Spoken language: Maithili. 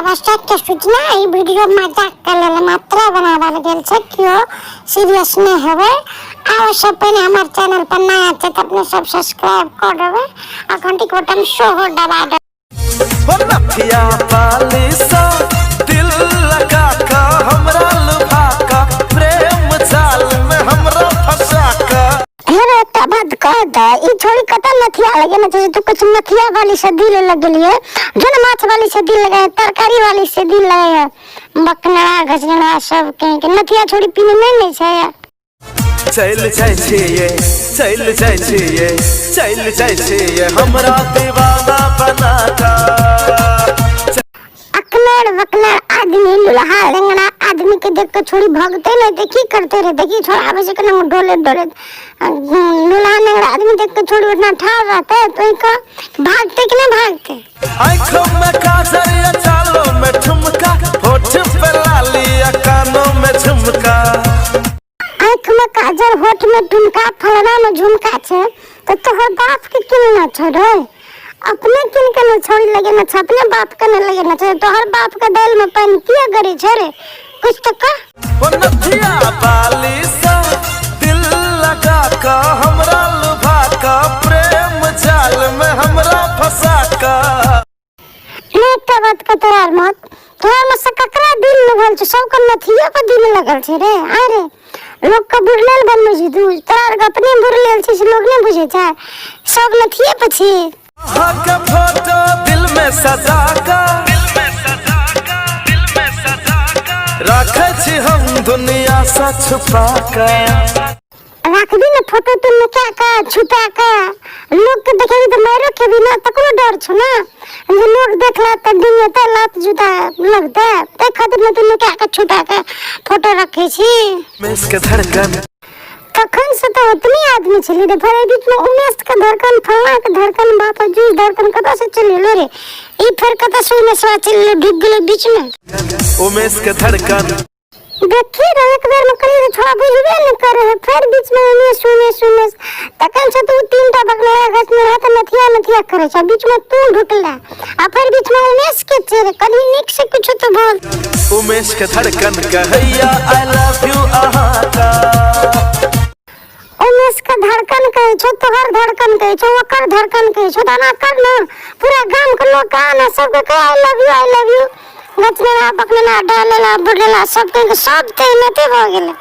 आवश्यक सूचना। ई वीडियो मजाक के लेल मात्र बनावल गेल छै, केओ सीरियस नहि हेबै। आ ओहिसँ पहिने हमर चैनल पर नया छै तऽ अपने सब सब्सक्राइब कऽ देबै आ घंटी के बटन सेहो दबा देबै। हो नथिया पाली सा दिल लगा का हमरा लुभा का प्रेम जाल में हमरा फंसा का। हे रे, एकटा बात कह तऽ, ई छोड़ी कतऽ नथिया लगे ने छै? तू कुछ नथिया वाली से दिल लगेलिए जो ने, माछ वाली से दिल लगे, तरकारी वाली से दिल लगे है, बकना घसना सब कहीं के नथिया छोड़ी पीने नहीं ने छै। चलि जाइ छियै, चलि जाइ छियै, चलि जाइ छियै हमरा दीवाना बना का। अकलर बकलर आदमी, लुल्हा लेंगड़ा आदमी के देख के छोड़ी भगते नहीं ते की करते रे? देखी, छोड़ा आवे से केना डोले डोले। लुल्हा लेंगड़ा आदमी देख के छोड़ी उतना ठाड़ रहते है, तो का भागते कि नहीं भागते? आँखों में काजर या चालों में ठुमका, होठ पे लाली या कानों में झुमका। आँख में काजर, होठ में ठुमका, फलना में झुमका छे तो तोहर बाप के किन ना छो रे? अपने किन के न छोड़ी लगे न छो, अपने बाप के न लगे न छो, तोहर बाप के दाल में पानी किया गरी छे रे? कुछ तो कह। ओ नथिया बाली सा दिल लगा का हमरा लुभा का प्रेम जाल में हमरा फंसा का। नहीं, एकटा बात के तोरा आर मत, तोरा में से ककरा दिल लगल छौ? सबके नथिये पर दिल लगल छै रे। अरे, लोग के बुड़लेल बनबै छै तू। तोरा आर के अपने बुड़लेल छै से लोग नहि बुझै छै, सब नथिये पर छी। अहाँके फोटो दिल में सजा का राखै छी हम दुनिया से छुपा का। राखबी ने फोटो तू नुका के, छुपा के, लोग के देखेबी तऽ मारो खेबी ना, तकरो डर छौ ना जे लोग देखला तऽ डिंगेतै, लात जूता लगतै, ताहि खातिर ने तू नुका के, छुपा के फोटो रखै छी। उमेश के धड़कन। तखन से तऽ ओतनी आदमी छली रे, फेर एहि बीच में उमेश के धड़कन, फल्लाँ के धड़कन, बाप जूस धड़कन कतऽ से चलि एलो रे ई? फेर कतऽ से उमेशवा चलि एलो, ढुकि गेलो बीच में? उमेश के धड़कन। देखी रह, एक बेर में कहलियै छोड़ा बुझबे नहि करे है, फेर बीच में उमेश उमेश उमेश। तखन से तू तीन टा बकला गाछ में रह तऽ नथिया नथिया करे छ, बीच में तू ढुकला आ फेर बीच में उमेश के छै रे। कनी नीक से कुछो तो बोल। उमेश के धड़कन कहैया I love you अहाँका। उमेश के धड़कन कहै छौ, तोहर धड़कन कहै छौ, ओकर धड़कन कहै छौ, तऽ एना कर न, पूरा गाम के लोग कहा न, सबके कह I love you, I love you. गचनेला बकनेला, डालेला बुढ़ेला सब कह के सब तऽ एनाते भऽ गेलै।